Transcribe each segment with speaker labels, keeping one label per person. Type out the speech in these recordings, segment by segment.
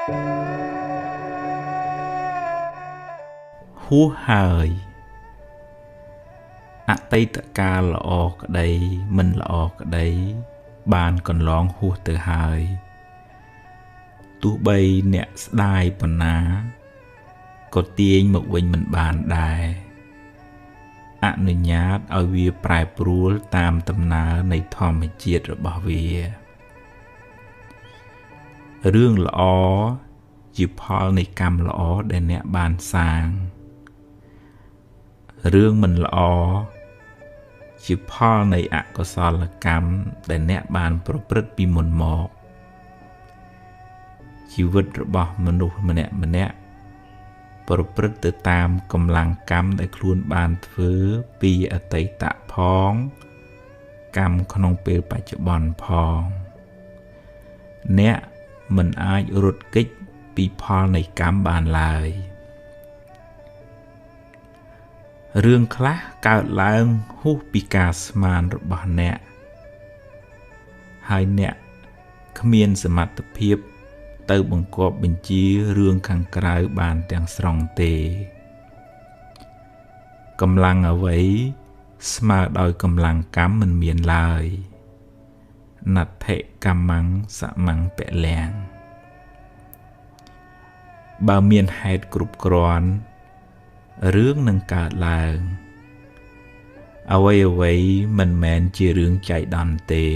Speaker 1: ហួសហើយអតីតកាលល្អក្តីមិនល្អក្តីបានកន្លងហួសទៅហើយទោះបីអ្នកស្ដាយប៉ុណ្ណាក៏ទាញមកវិញមិនបានដែរអនុញ្ញាតឲ្យវាប្រែប្រួលតាមដំណើរនៃធម្មជាតិរបស់វារឿងល្អជាផលនៃកម្មល្អដែលអ្នកបានសាងរឿងមិនល្អជាផលនៃអកុសលកម្មដែលអ្នកបានប្រព្រឹត្តពីមុនមកជីវិតរបស់មនុស្សម្នាក់ៗប្រព្រឹត្តទៅតាមកម្លាំងកម្មដែលខ្លួនបានធ្វើពីអតីតផងកម្មក្នុងពេលបច្ចុប្បន្នផងអ្នកមិនអាចរត់គេចពីផលនៃកម្មបានឡើយរឿងខ្លះកើតឡើងហួសពីការស្មានរបស់អ្នកហើយអ្នកគ្មានសមត្ថភាពទៅបង្គាប់បញ្ជារឿងខាងក្រៅបានទាំងស្រុងទេកម្លាំងអ្វីស្មើដោយកម្លាំងកម្មមិនមានឡើយណដ្ឋិកម្មੰសមੰពលំបើមានហេតុគ្រប់គ្រាន់រឿងនឹងកើតឡើងអ្វីៗមិនមែនជារឿងចៃដន្យទេ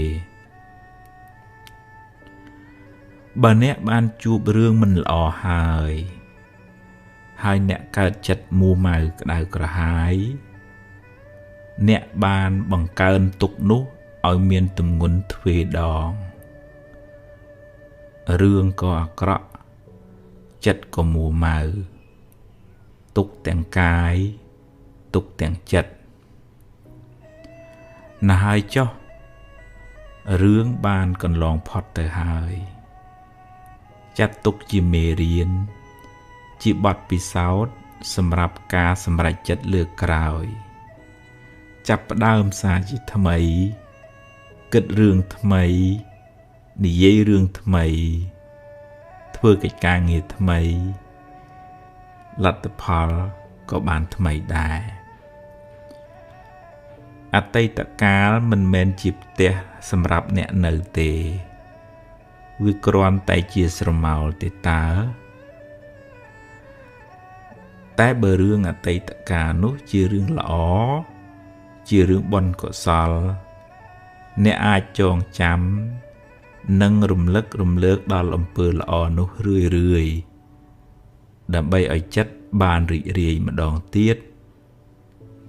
Speaker 1: បើអ្នកបានជួបរឿងមិនល្អហើយហើយអ្នកកើតចិត្តមួម៉ៅក្តៅក្រហាយអ្នកបានបង្កើនទុក្ខនោះឲ្យមានទម្ងន់ទ្វេដងរឿងក៏អាក្រក់ចិត្តក៏មួម៉ៅទុក្ខទាំងកាយទុក្ខទាំងចិត្តណាស់ហើយចុះរឿងបានកន្លងផុតទៅហើយចាត់ទុកជាមេរៀនជាបទពិសោធន៍សម្រាប់ការសម្រេចចិត្តលើកក្រោយចាប់ផ្ដើមសារជាថ្មីគិតរឿងថ្មីនិយាយរឿងថ្មីធ្វើកិច្ចការងារថ្មីលទ្ធផលក៏បានថ្មីដែរអតីតកាលមិនមែនជាផ្ទះសម្រាប់អ្នកនៅទេវាគ្រាន់តែជាស្រមោលទេតើតែបើរឿងអតីតកាលនោះជារឿងល្អជារឿងបុណ្យកុសលអ្នកអាចចងចាំនិងរំលឹករំលើកដល់អំពើល្អនោះរឿយៗដើម្បីឲ្យចិត្តបានរីករាយម្ដងទៀត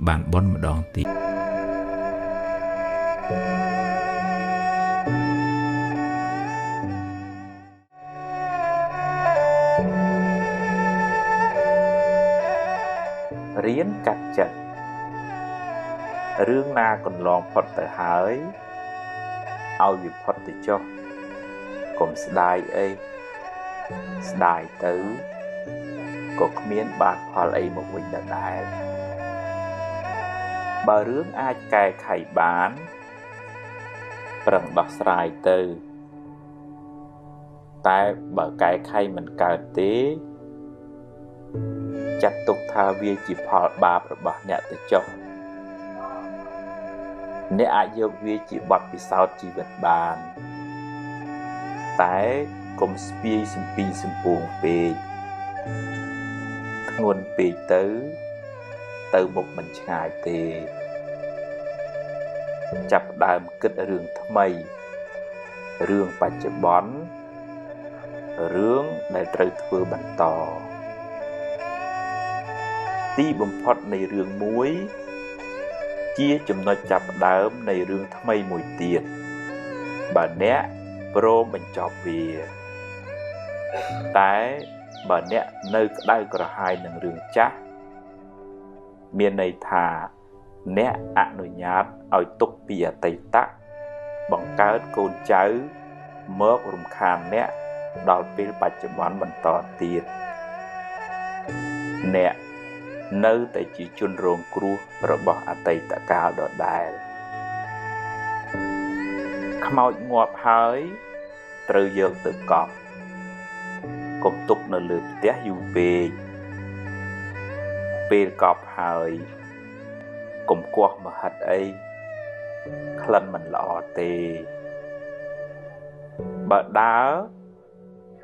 Speaker 1: បានបុណ្យម្ដងទៀត
Speaker 2: រៀនកាត់ចិត្តរឿងណាកន្លងផុតទៅហើយឲ្យវាផុតទៅចុះកុំស្ដាយអីស្ដាយទៅក៏គ្មានបានផលអីមកវិញដដែលបើរឿងអាចកែខៃបានប្រឹងដោះស្រាយទៅតែបើកែខៃមិនកើតទេចាត់ទុកថាវាជាផលបាបរបស់អ្នកទៅចុះអ្នកអាចយកវាជាបទពិសោធន៍ជីវិតបានតែកុំស្ពាយសំពីសំពួងពេកធ្ងន់ពេកទៅទៅមុខមិនឆ្ងាយទេចាប់ផ្ដើមគិតរឿងថ្មីរឿងបច្ចុប្បន្នរឿងដែលត្រូវធ្វើបន្តទីបំផុតនៃរឿងមួយជាចំណុចចាប់ផ្ដើមនៃរឿងថ្មីមួយទៀតបើអ្នកព្រមបញ្ចប់វាតែបើអ្នកនៅក្តៅក្រហាយនឹងរឿងចាស់មានន័យថាអ្នកអនុញ្ញាតឲ្យទុកពីអតីតបង្កើតកូនចៅមករំខានអ្នកដល់ពេលបច្ចុប្បន្នបន្តទៀតអ្នកនៅតែជាជនរងគ្រោះរបស់អតីតកាលដដែលខ្មោចងាប់ហើយត្រូវយកទៅកប់ កុំទុកនៅលើផ្ទះយូរពេកពេលកប់ហើយកុំគាស់មហិតអីក្លិនមិនល្អទេបើដើរ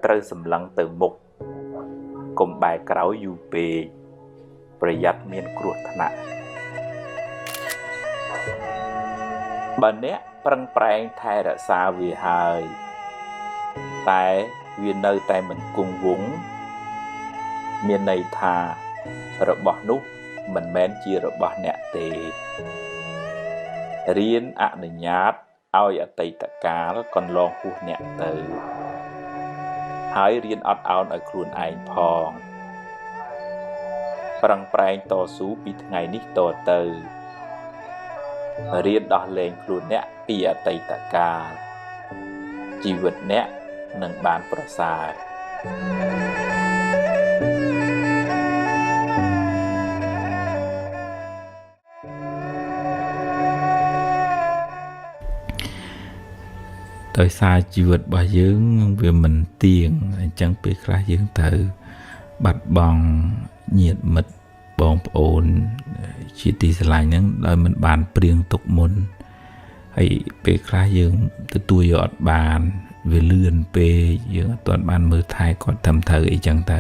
Speaker 2: ត្រូវសម្លឹងទៅមុខកុំបែរក្រោយយូរពេកប្រយ័ត្នមានគ្រោះថ្នាក់បើអ្នកប្រឹងប្រែងថែរក្សាវាហើយតែវានៅតែមិនគង់វង្សមានន័យថារបស់នោះមិនមែនជារបស់អ្នកទេរៀនអនុញ្ញាតឲ្យអតីតកាលកន្លងហួសអ្នកទៅហើយរៀនអត់ឱនឲ្យខ្លួនឯងផងប្រឹងប្រែងតស៊ូពីថ្ងៃនេះតទៅរៀនដោះលែងខ្លួនអ្នកពីអតីតកាលជីវិតអ្នកនឹងបានប្រសើរ
Speaker 1: ដោយសារជីវិតរបស់យើងវាមិនទៀងអញ្ចឹងពេលខ្លះយើងត្រូវបាត់បង់ញាតិមិត្តបងប្អូនជាទីស្រឡាញ់ហ្នឹងដោយមិនបានព្រៀងទុកមុនហើយពេលខ្លះយើងទទួលយកអត់បានវាលឿនពេកយើងអត់ទាន់បានមើលថែគាត់ត្រឹមត្រូវអីចឹងទៅ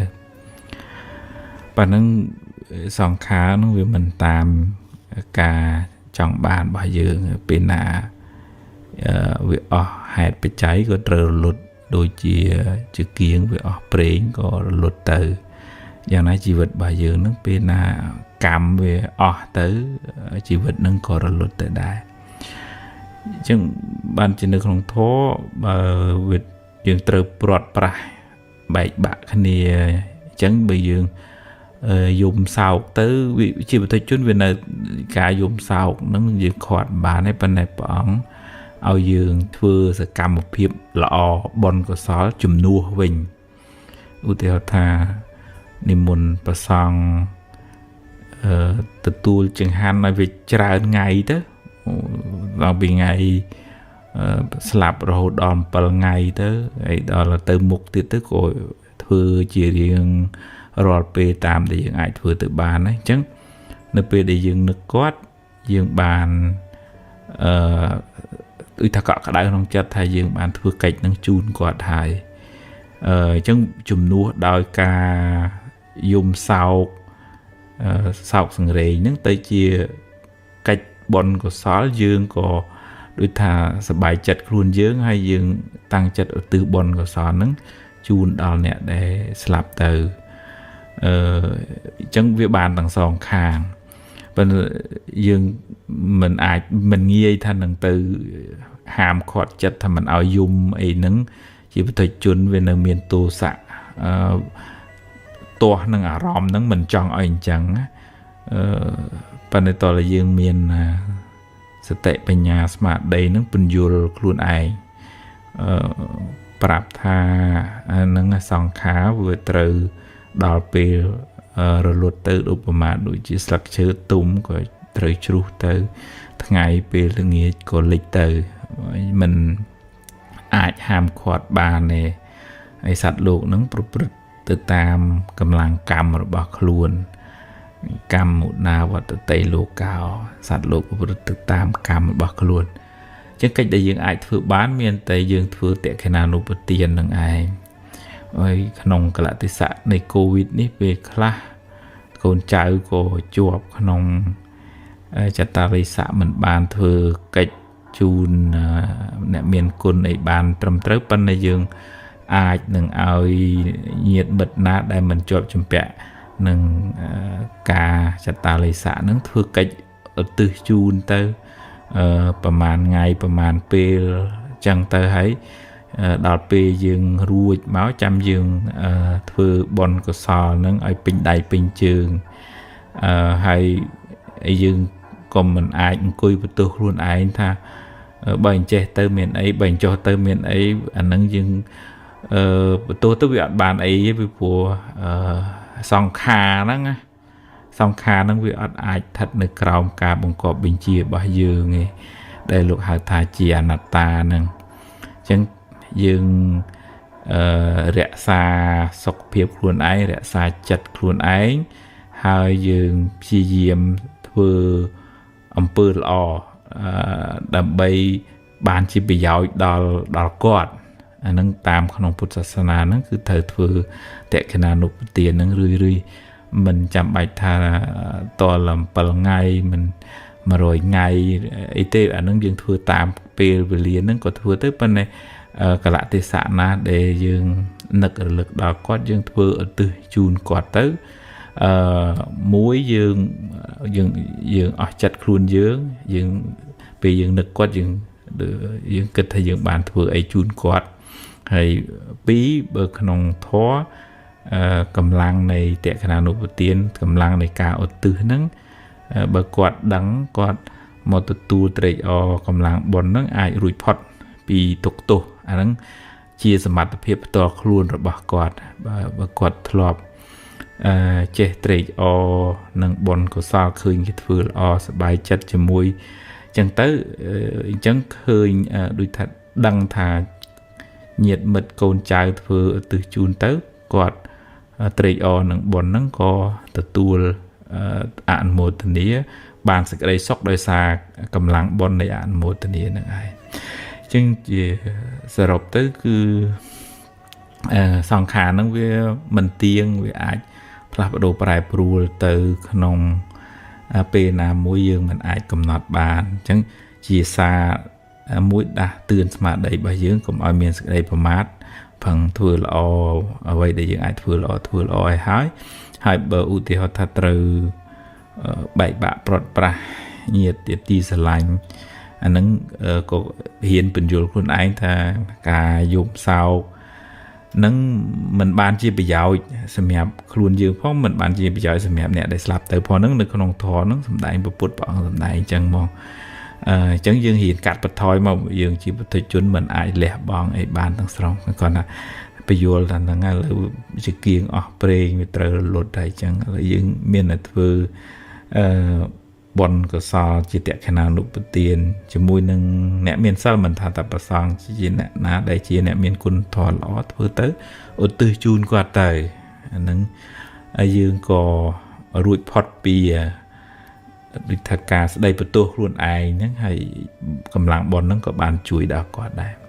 Speaker 1: ប៉ណ្ណឹងសង្ខារហ្នឹងវាមិនតាមការចង់បានរបស់យើងពេលណាវាអស់ហេតុបច្ច័យក៏ត្រូវរលត់ដូចជាគៀងវាអស់ប្រេងក៏រលត់ទៅយ៉ាងណាជីវិតរបស់យើងនឹងពេលណាកម្មវាអស់ទៅជីវិតនឹងក៏រលត់ទៅដែរអញ្ចឹងបានជានៅក្នុងធម៌បើវាយើងត្រូវព្រាត់ប្រាសបែកបាក់គ្នាអញ្ចឹងបើយើងយំសោកទៅវាជាបុថុជនវានៅការយំសោកនឹងយើងខាត់បានទេប៉ុន្តែព្រះអង្គឲ្យយើងធ្វើសកម្មភាពល្អបុណ្យកុសលជំនួសវិញឧទាហរណ៍ថានិមន្តព្រះសង្ឃទទួលចង្ហាន់ឲ្យវាច្រើនថ្ងៃទៅដល់ពីថ្ងៃស្លាប់រហូតដល់7ថ្ងៃទៅហើយដល់ទៅមុខទៀតទៅក៏ធ្វើជារៀងរាល់ពេលតាមដែលយើងអាចធ្វើទៅបានណាអញ្ចឹងនៅពេលដែលយើងនឹកគាត់យើងបានដូចថាកក់ក្ដៅក្នុងចិត្តថាយើងបានធ្វើកិច្ចនឹងជូនគាត់ហើយអញ្ចឹងជំនួសដោយការយំសោកសោកសង្រេងហ្នឹងទៅជាកិច្ចបុណ្យកុសលយើងក៏ដូចថាសប្បាយចិត្តខ្លួនយើងហើយយើងតាំងចិត្តឧទ្ទិសបុណ្យកុសលហ្នឹងជូនដល់អ្នកដែលស្លាប់ទៅអញ្ចឹងវាបានទាំងសងខាងប៉ុន្តែយើងមិនអាចមិនងាយថានឹងទៅហាមឃាត់ចិត្តថាមិនឲ្យយំអីហ្នឹងជាបុថុជនវានៅមានទោសៈទាស់នឹងអារម្មណ៍ហ្នឹងមិនចង់ឲ្យអញ្ចឹងណាប៉ុន្តែតើយើងមានសតិបញ្ញាស្មារតីហ្នឹងពន្យល់ខ្លួនឯងប្រាប់ថាហ្នឹងសង្ខារវាត្រូវដល់ពេលរលត់ទៅឧបមាដូចជាស្លឹកឈើទុំក៏ត្រូវជ្រុះទៅថ្ងៃពេលល្ងាចក៏លិចទៅមិនអាចហាមឃាត់បានទេហើយសត្វលោកនឹងប្រព្រឹត្តទៅតាមកម្លាំងកម្មរបស់ខ្លួនកម្មមុណាវត្តតិលោកោសត្វលោកប្រព្រឹត្តទៅតាមកម្មរបស់ខ្លួនអញ្ចឹងកិច្ចដែលយើងអាចធ្វើបានមានតែយើងធ្វើតក្ខណានុបទាននឹងឯងហើយក្នុងកលៈទេសៈនៃកូវីដនេះពេលខ្លះកូនចៅក៏ជាប់ក្នុងចតារិស័កមិនបានធ្វើកិច្ចជូនអ្នកមានគុណអីបានត្រឹមត្រូវប៉ុន្តែយើងអាចនឹងឲ្យញាតិមិត្តណាដែលមិនជាប់ជំពាក់នឹងការចតារិស័កនឹងធ្វើកិច្ចឧទ្ទិសជូនទៅប្រហែលថ្ងៃប្រហែលពេលចឹងទៅហើយដល់ពេលយើងរួចមកចាំយើងធ្វើបុណ្យកុសលនឹងឲ្យពេញដៃពេញជើងហើយយើងក៏មិនអាចអង្គុយបន្ទោសខ្លួនឯងថាបើអញ្ចេះទៅមានអីបើអញ្ចោះទៅមានអីអានឹងយើងបន្ទោសទៅវាអត់បានអីទេពីព្រោះសង្ខារហ្នឹងណាសង្ខារហ្នឹងវាអត់អាចស្ថិតនៅក្រោមការបង្គាប់បញ្ជារបស់យើងទេដែលលោកហៅថាជាអនត្តាហ្នឹងអញ្ចឹងយើង រក្សាសុខភាពខ្លួនឯងរក្សាចិត្តខ្លួនឯងហើយយើងព្យាយាមធ្វើអំពើល្អដើម្បីបានជាប្រយោជន៍ដល់គាត់អានឹងតាមក្នុងពុទ្ធសាសនាហ្នឹងគឺត្រូវធ្វើតក្កណានុបទានហ្នឹងរឿយៗមិនចាំបាច់ថាតល7ថ្ងៃមិន100ថ្ងៃអីទេអានឹងយើងធ្វើតាមពេលវេលាហ្នឹងក៏ធ្វើទៅប៉ុន្តែកលៈទេសៈណាដែលយើងនឹករលឹកដល់គាត់យើងធ្វើឧទ្ទិសជូនគាត់ទៅមួយយើងយើងយើងអស់ចិត្តខ្លួនយើងយើងពេលយើងនឹកគាត់យើងយើងគិតថាយើងបានធ្វើអីជូនគាត់ហើយពីរបើក្នុងធម៌កម្លាំងនៃតក្កណានុបទានកម្លាំងនៃការឧទ្ទិសហ្នឹងបើគាត់ដឹងគាត់មកទទួលត្រេកអរកម្លាំងបុណ្យហ្នឹងអាចរួចផុតពីទុក្ខទោសអាហ្នឹងជាសមត្ថភាពផ្ទាល់ខ្លួនរបស់គាត់បើគាត់ធ្លាប់ចេះត្រេកអរនឹងបុណ្យកុសលឃើញគេធ្វើល្អសប្បាយចិត្តជាមួយអញ្ចឹងទៅអញ្ចឹងឃើញដូចថាដឹងថាញាតិមិត្តកូនចៅធ្វើឧទ្ទិសជូនទៅគាត់ត្រេកអរនឹងបុណ្យហ្នឹងក៏ទទួលអនុមោទនាបានសេចក្តីសុខដោយសារកម្លាំងបុណ្យនៃអនុមោទនាហ្នឹងឯងអញ្ចឹងជាសរុបទៅគឺសង្ខារហ្នឹងវាមិនទៀងវាអាចផ្លាស់ប្ដូរប្រែប្រួលទៅក្នុងពេលណាមួយយើងមិនអាចកំណត់បានអញ្ចឹងជាសារមួយដាស់តឿនស្មារតីរបស់យើងកុំឲ្យមានសេចក្តីប្រមាទប្រឹងធ្វើល្អអ្វីដែលយើងអាចធ្វើល្អធ្វើល្អឲ្យហើយហើយបើឧទាហរណ៍ថាត្រូវបែកបាក់ប្រត់ប្រាស់ញាតិទីស្រឡាញ់អាហ្នឹងក៏ហ៊ានពន្យល់ខ្លួនឯងថាការយំសោកនឹងមិនបានជាប្រយោជន៍សម្រាប់ខ្លួនយើងផងមិនបានជាប្រយោជន៍សម្រាប់អ្នកដែលស្លាប់ទៅផងហ្នឹងនៅក្នុងធម៌ហ្នឹងសម្ដែងពុទ្ធព្រះអង្គសម្ដែងអញ្ចឹងមកអញ្ចឹងយើងហ៊ានកាត់បន្ថយមកយើងជាពុទ្ធជនមិនអាចលះបង់អីបានទាំងស្រុងគ្រាន់តែពយល់ថាហ្នឹងឥឡូវជាគៀងអស់ព្រេងវាត្រូវរលត់ហើយអញ្ចឹងឥឡូវយើងមានតែធ្វើបុណ្យកុសលជាតក្កណានុបទានជាមួយនឹងអ្នកមានសិលមិនថាតែប្រសងជាអ្នកណាដែលជាអ្នកមានគុណធម៌ល្អធ្វើទៅឧទ្ទិសជូនគាត់ទៅអាហ្នឹងហើយយើងក៏រួចផុតពីដូចថាការស្ដីបន្ទោសខ្លួនឯងហ្នឹងហើយកម្លាំងបុណ្យហ្នឹងក៏បានជួយដល់គាត់ដែរ។